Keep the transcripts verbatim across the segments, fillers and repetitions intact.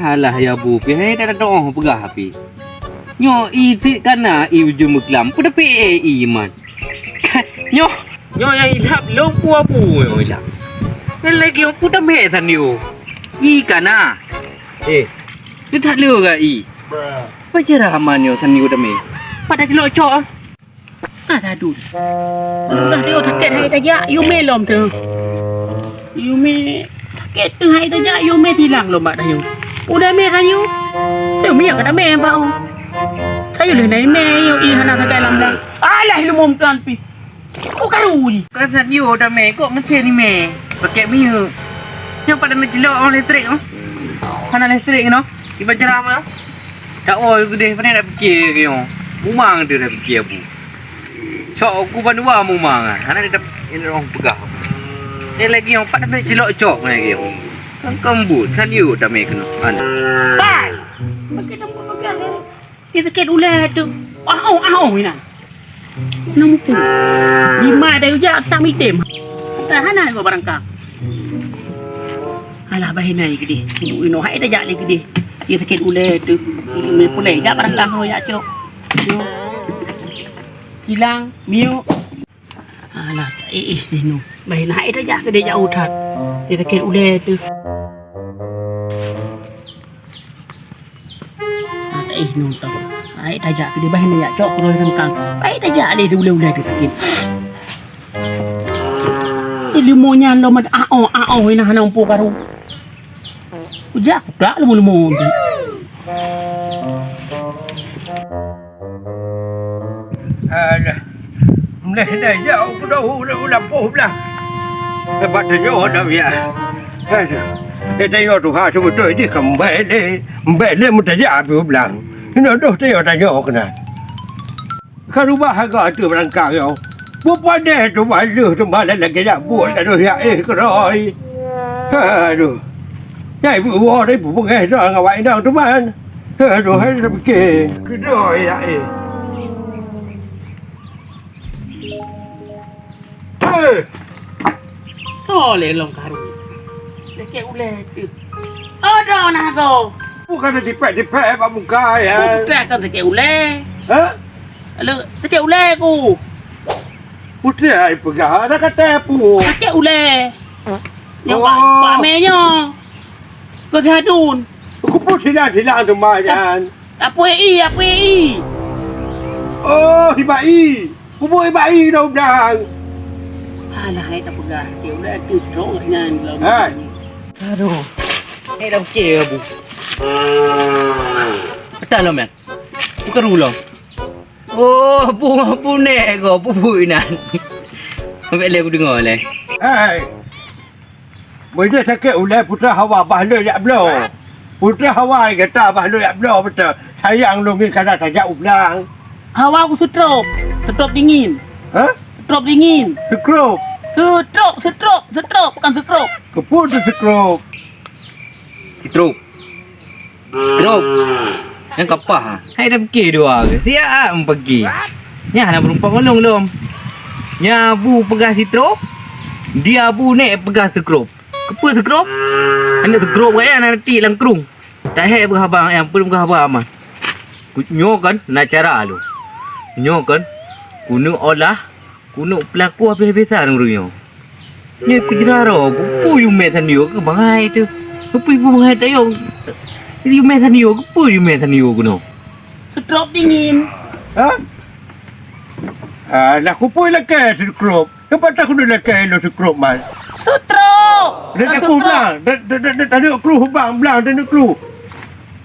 Alah ya bu, pih hai dak doh peugah api. Nyoe i sit kana i ujong beuklam. Peue tapi eh i man. Nyoe, nyoe nyang ilap lom pu abu nyoe ilap. Nyan lagi pu tamé sanyo. I kana. Eh, teutak lé ga i. Pajar aman nyoe sanyo tamé. Pada celok cok ah. Ka tadun. Udah teuh sakét hai tajak, yumé lom teuh. Yumé sakét teuh hai tajak, yumé tilang lom bak tanyoe. Udah mé tanyoe. Teuh miyueb ka tamé bak u. Tanyoe lheueh na imé, yue i hana sagai lam blang. Alah, ilmu meutuan pih. Ku karu ji. Kan sanyo tamé, kok meusén imé. Pakai miyueb. Nyoe pada neucilok oh listrik oh. Hana listrik keunoe. Iban ceramah. Dak woe geudeh, pane dak piké keunoe. Mumang teuh dak piké abu. Cok ku bandua mumang ah. Hana dak ini orang peugah. Ni lagi yang pat dak cilok cok lagi. Kan kembut, sanyo tamé keunoe. An. Pai. Pakai tempat pegang ni. Dia sakét ulèe tu. Aoh, aoh inan. Nang mupu. Lima dah ujak tak mitem. Tak hana gua barangkang. Alah, bah inai geudeh. Ibu inoe hai tajak lé geudeh. Dia sakét ulèe tu. Ini pulai jak barangkang ho jak cok. Yo. Kilang, miyueb. Alah, eh, eh, sinoe. Bah inai hai tajak geudeh jauh that. Dia sakét ulèe tu. Ah, eh, nonton. Ai tajak tu dia bah ni jak cok keuroi rengkang. Ai tajak lé ulèe-ulèe tu sakét. Eh, limo nyan lom ada aoh, aoh ina hana umpu karu. Ujak kudak limo-limo tu. Alah. Mleh dai jak u keudau u lampôh blang. Lepas tanyoe dah biar. Aduh. Dia tanyoe tuha sebetul jih kembali lé. Mbek lé meutajak api u blang. Inoe doh tanyoe tanyoe keunan. Ka rubah harga tu barangkang nyoe. Bupadeh tu baluh tu malah lagi jak buet aduh ya eh keuroi. Aduh. Nyai beuwoe dari bubengeh dah ngon awak inong tu man. Aduh, hai dah pikir. Keudroe ya eh. Hei! Toleh lôn karu. Sakét ulèe tu. Aduh, nah go. Bukan ada tipek-tipek bak muka ya. Tipek kan sakét ulèe. Ha? Lalu sakét ulèe ku. Putih ai peugah ada kata pu. Sakét ulèe. Nyang pak, pak mé nyoe. Keu sadun. Ku pun sila-sila tu mai kan. Apui i, apui i. Oh, hibak i. Kubu hibak i dah udang. Alah, hai tak peugah. Dia udah tu trok dengan lom. Hai. Aduh. Hai dah okey abu. Petal lom ya. Bukan ulang. Oh, abu abu nek ko, abu inan. Sampai leh aku dengar leh. Hai. Meunyoe sakét ulèe putra hawa bah lé jak bloe. Putra hawa gata bah lé jak bloe beutôi. Sayang lôn ngieng kana tajak u blang. Hawa ku setrop. Setrop dingin. Hah? Setrop dingin. Sekrop. Setrop, setrop, setrop, bukan sekrop. Keupeue tu sekrop? Setrop. Trok. Nyang kapah. Hai dah pikir dua ke? Siap mempagi. Nyah hana berumpah ngon lôn lom. Nya abu peugah si trok. Dia abu nek peugah sekrop. Kepeue sekrop? Aneuk sekrop gaya aneuk ti lam krung. Tak hek peugah haba nyang peue peugah haba mah. Nyoe kan na cara lôn. Nyoe kan kuneuk olah Kuneuk peulaku habéh-habésan ureuëng nyoe. Nyoe kujira roh, kupeue yumé sanyo keu bangai teuh. Kupeue bangai tayong. Yumé sanyo, kupeue yumé sanyo keunoe. Setrop dingin. Ha? Alah, kupeue lakée sekrop. Lepas tak kudu lakée lo sekrop man. Setrop. Dah tak kudu bang. Dah dah dah dah dah kru bang, blang dah kru.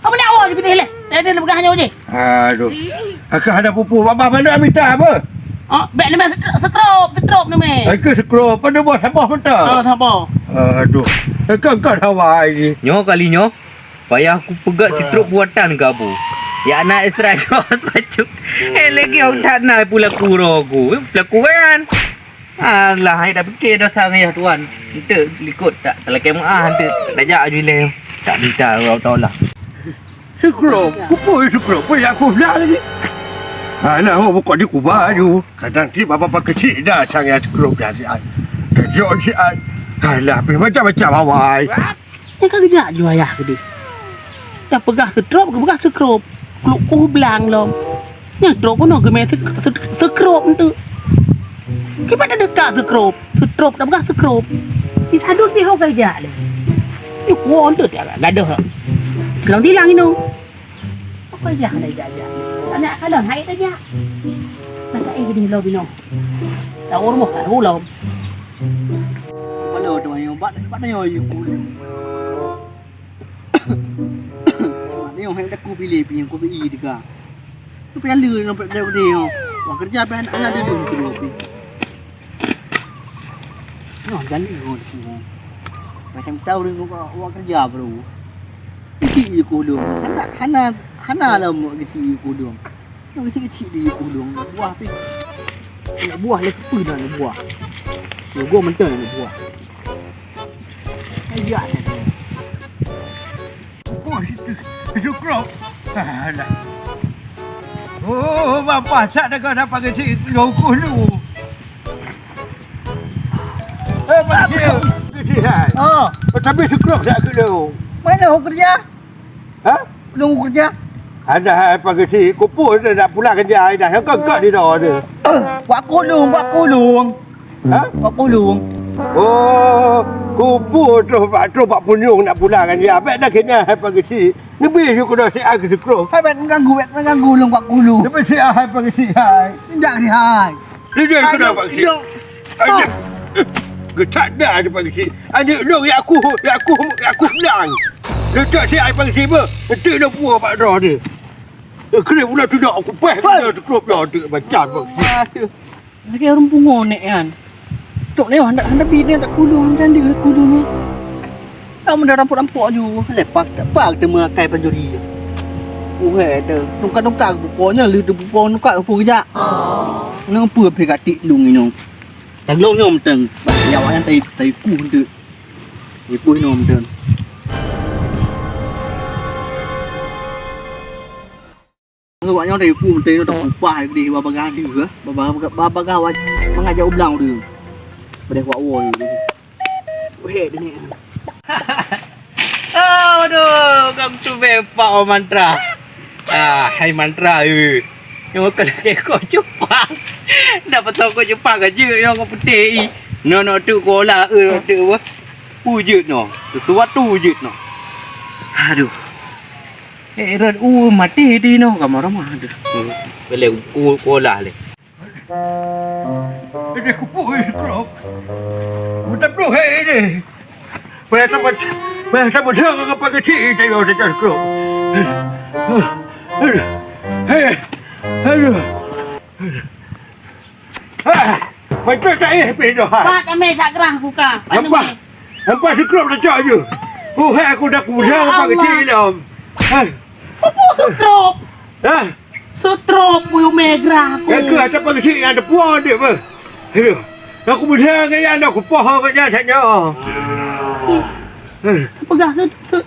Apa nak awak jadi leh? Dah dah peugah nyoe je. Aduh. Akah ada pupu babah mana minta apa? Oh, bek nama setrop, setrop nama. Aku sekrop pada bos sampah mata. Oh, sampah. Aduh. Kau kau hawa ini. Nyoe kali nyoe, payah aku peugah setrop buatan ke abu. Ya anak Isra John pacuk. Eh lagi aku tak nak pula kuro aku. Pelaku kan. Alah, hai dah pikir dosa ngayah tuan. Enteuk likot tak talakée meuah enteuk. Tajak aju ilée. Tak minta Allah Taala. Sekrop, kupui sekrop, pun aku dah lagi. Alah, oh, pokok di kubah aju. Kadang ti bapa pakecik dah sang ya sekrop dah siat. Kejok siat. Alah, pi macam-macam awai. Nyang ka geujak ju ayah keudeh. Tapeugah seutrop, geupeugah seukrop. Kluk kuh blang lom. Nyang trok keunoe geumé sek-, sek-, seukrop enteuk. Kiban na deuka seukrop, seutrop tapeugah seukrop. Di sadut di ho geujak lé. Di kuon tu tiap gadoh. Silang-silang inoe. Apa jah hana jak-jak? Anak kalon hai tajak. Nak ai geunih lom inoe. Tahu rumoh tahu lom. Kepala tu yang bat bat nyoe yue ku. Ni orang dah ku pilih pi yang ku i dekat. Tu payah leu nampak dia gede yo. Wah kerja payah anak dia dulu tu pi. Noh gali ngon aku. Macam tahu dia ngon awak kerja baru. Isi je kodong. Hana hana hana lah mau isi je kodong. Yang isi kecil dia kodong. Buah pi. Nak buah le kepu dah nak buah. Yo gua mentang nak buah. Ayah. Oh, itu. Syukur. Alah. Oh, bapak sak dah kau dapat kecil tujuh puluh. Eh, Pak Cik. Kecil hai. Oh. Tapi syukur dah aku tu. Mana aku kerja? Ha? Belum aku kerja. Ada hai Pak Cik. Kupur dah nak pulang kerja dah. Kau kau di dah tu. Buat kulung, buat kulung. Ha? Bak pulung. Oh, kubu troh bak, troh bak punyueng nak pulang kan ya. Bèk dah keunan hai Pak Geuchik. Neubri ju keunoe siat keu sikroh. Hai bèk mengganggu, bèk mengganggu lôn bak pulung. Neubri siat hai Pak Geuchik hai. Injak ni hai. Dia dia keunoe Pak Geuchik. Ayo. Geucak dah hai Pak Geuchik. Aneuk lôn ya aku, ya aku, ya aku bilang. Letak siat hai Pak Geuchik beuh. Beutôi lôn puwoe bak droe dia. Keuneuk pula tu dak aku pèh sikroh pih ada macam Pak Geuchik. Lagèe ureueng pungo nèk nyan. Trok lewat handak, handak bi nèk, tak kulung, handak lé kulung. Tak meuda rampok-rampok ju. Lepas tak pa teuma akai pancuri. Uhé teu. Tungka-tungka bupo nyan lé teupupo tungka bupo geujak. Nang peue pih katik lung inong. Taglong nyoe manteng. Bak awak nyan tai, tai kuh teuk. Tai kuh inong manteng. Awak nyoe dari pu meutai nyoe tapeupah geude babagah deuh, babagah, babagah awak mengajak ublang deuh. Padahai wak woe deuh. Weh, deuh ni. Aduh, kang tu bepak oh mantra. Ah, hai mantra, eh. Nyoe kan keko cupang. Dah betul ko cupang ke je nyoe ko putih i. Nyoe nok tu kola, eh, nok tu apa? Wujud noh. Sesuatu wujud noh. Aduh. Eh, rot u mati di noh, kamoe ramah tu. Hmm. Boleh ku, ku olah leh. Ini kupu ini krok. Udah penuh hai ini. Payah sama, payah sama dengan apa kecil itu yang saya krok. Hei, aduh. Ah, betul tak eh pih dah. Pat amai tak gerah buka. Nampak? Nampak sikroh dah cak je. Oh, hai aku dah kuda apa kecil lom. Hai. Apa sikroh? Ha? Sikroh puyuh megrah aku. Ya ke ada apa kecil yang ada puan dia apa? Aduh. Aku bersang ke yang ada kupoh ke dia tanya. Peugah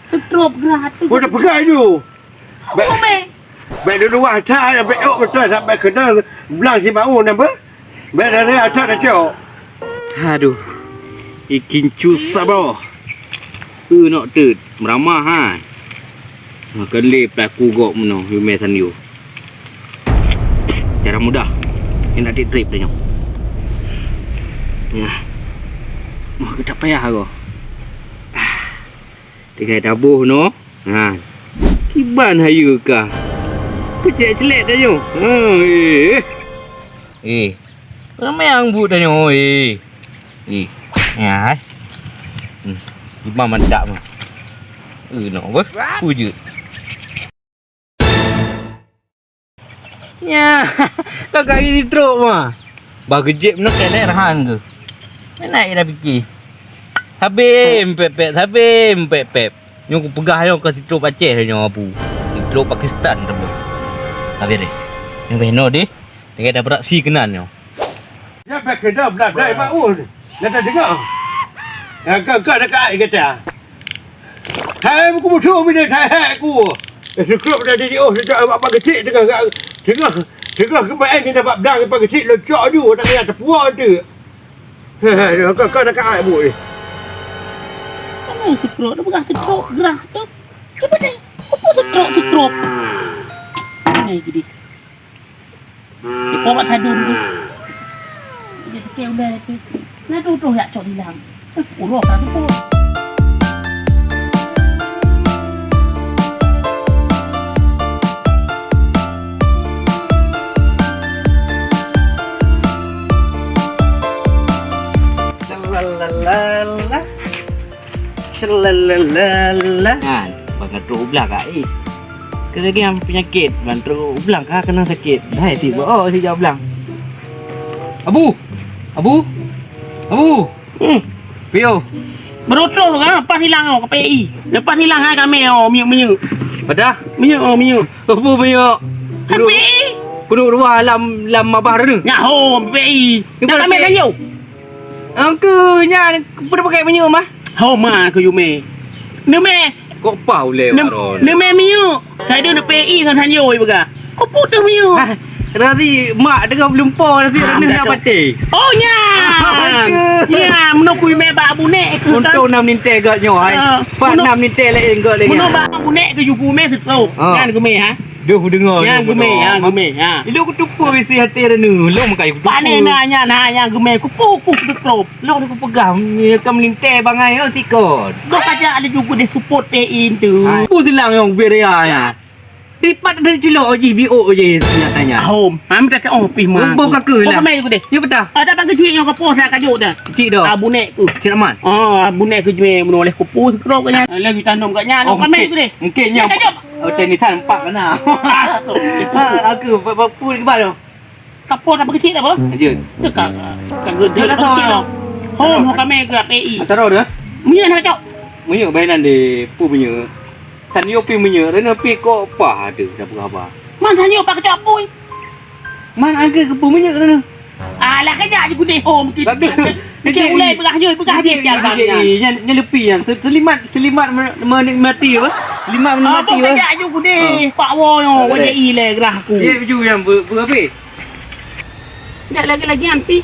sikroh gerah tu. Kau dah peugah tu. Bèk, bèk dulu wah that, bèk ôk beutôi sampai keudeh blang sibaeu nyan beuh. Bèk dari atas dah cok. Aduh. Ikin cu saboh. Eu nok teut, meuramah hai. Makan lé pelaku gok meunoe, Yumè Sanyo. Cara mudah. Kena trip-trip tanyoe. Nah. Mah kita payah go. Tinggai taboh noh. Ha. Kiban hayeue kah. Peucék-cék tanyoe. Ha, eh. Eh. Ramé nyang buet tanyoe, eh. Eh. Ya, hai. Hmm. Kiban mantap mah. Eh, nak apa? Pujut. Nya, kakak gini trok mah. Bah gejek meunan keuneuk rahan ke. Meunan dah fikir. Sabe mepep-pep, sabe mepep-pep. Nyoe kupeugah nyoe ka sitrok Aceh nyoe apu. Sitrok Pakistan teuma. Habis deh. Nyoe beh noe deh. Teuka dah beuraksi keunan nyoe. Nyan bèk keudroe blah-blah bak ueh. Nyan tadeungoe. Nyan ka, ka dekat gata. Hai, ku musoh bini hai, hai ku. Eh, seukrop dah di oh, sejak bak, bak keuchik teungoh, teungoh, teungoh keumaén ni dapat blang bak keuchik locok ju, tak payah teupuwoe tu. Hai, hai, ka, ka dekat ai bu ni. Kamu seukrop, dah peugah seukrop, gerah tu. Cuba deh, apa Seukrok-seukrok. Ngai geude. Di po bak sadun tu. Dia fikir ulai tu. Nah, tu, tu, yak cok hilang. Eh, uroe ka tu pun. Selalalala. Selalalala. Kan, bang ka trok u blang ka, eh. Keu lagèe nyang peunyakét, bang trok u blang ka keunong sakét. Hai, tiba, oh, sijak u blang. Abu! Abu! Abu! Hmm. Piyo. Baru trok ka, lepas hilang, oh, ka P I. Lepas hilang, hai, kami, oh, minyeuk-minyeuk. Padah? Minyeuk, oh, minyeuk. Apa minyeuk? Apa? Keuneuk, keuneuk ruah lam, lam mabah tu. Nyak, oh, P I. Lepas dah kami P I. Tanjong. Angku nyan, peue pakai minyeuk mah? Ho ma keu yumè. Neumè. Kok pah ulèe Nem-, Ron? Neumè minyeuk. Saya duduk P I ngon Sanyo ibu ka. Kok putih minyeuk? Hah, berarti mak tengah belumpo, berarti Ah, rendah dah nak tu. Patai. Oh, nya. Angku. Ya, meunoe kui mè bak bunek ku. Untung nam ninte gak nyoe, hai. Ah, Pak meunoe, nam ninte lain gak lagi. Meunoe bak bunek ku juku mè seutôt. Ah. Kan ku mè, ha? Duh, deungoe. Nyang geumè, nyang geumè, ha. Ilok kuteupeu isi até reuneuh, lom kai kuteupeu. Pane na nyan, ha, nyang geumè, kupu, kupu, kupu. Lom kupeugah, ya, ka meulintèe bangai, oh, sikot. Goh kajak laju gudeh support P I tu. Ha, pu silang nyang beri ya, ya. Dipat dari culok, oh, ji, biok, oh, ji, nyatanya. Hom, ha, minta ke, oh, pih ma. Rumpok aku. Kaka lah. Kau kemai aku deh. Ya, betul. Ada bagi cik nyang kau poh nak kajuk dah. Cik dah. Ah, bunek tu. Cik Rahman. Ah, bunek ku jual, meunoe oleh kupu, sekrok kat nyan. Lagi tanam kat nyan, oh, kau kemai aku deh. Mungkin nyang. Ya, kajuk. Oh, tenisan empat mana? Astaga. Ha, aku, ba-, ba-, pu di kebal tu. Kapoh tak berkecil apa? Aja. Dekat. Dekat. Hom, hom kami ke P I. Acara dah. Minyak nak cok. Minyak bayanan di pu minyak. Tan yo pi minyak, rena pi kok pah ada dah berapa. Man tan yo pak cok pui. Man angka ke pu minyak rena. Alah, kejak je gudeh hom. Bagus. Kecil ulai peugah nyoe, peugah dia. Nyan, nyan lepi nyan. Se-, selimat, selimat me-, menikmati apa? Selimat menikmati apa? Kejak je gudeh. Pak wo nyoe, wajah i le gerah aku. Dia baju yang ber-, berapa? Jak lagi-lagi anti.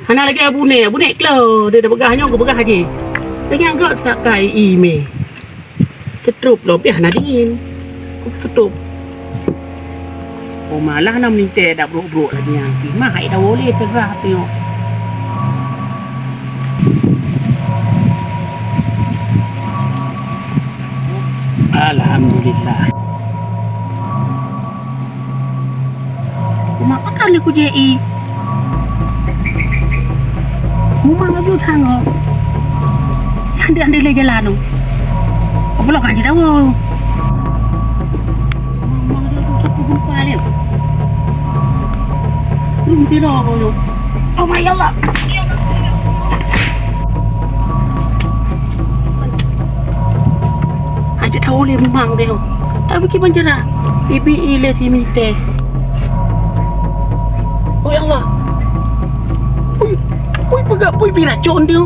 Hana lagi abu ne, abu ne klo. Dia dah peugah nyoe, geupeugah aje. Lagi anggap tak kai i meh. Ketrop lom pih hana dingin. Ku ketrop. Oh, malah na meulintèe dak brok-brok lagèe nyan. Mah hai dah boleh teugah tengok. Alhamdulillah. Kumat pakan lé ku J I. Mumang laju tangoh. Andék-andék lé jalan tu. Apa lom ka jitawa? Mumang laju tu, tu, tu, tu, tu, tu. Belum tidur aku tu. Oh my Allah. Aja tahu lé memang dia. Tapi kiban cara ibi ilé si mite. Oh ya Allah. Ui, ui peugah pui bi racun dia.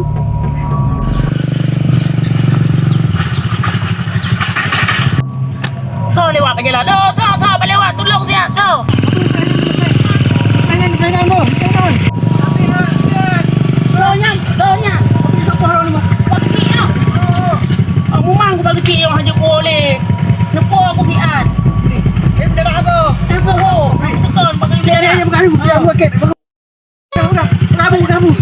So lewat bak jalan. Oh, so, so, bak lewat tulung siap, so. Jangan, jangan, bro. Jangan. Donya, donya. Bak kecil, ah. Oh, mumang ku bak kecil, oh, hanya boleh. Nepo aku siat. Eh, dah aku. Aku ho. Aku tekan bak kecil. Ya, ya, ya, bukan, bukan, bukan. Peugah, peugah, peugah, peugah.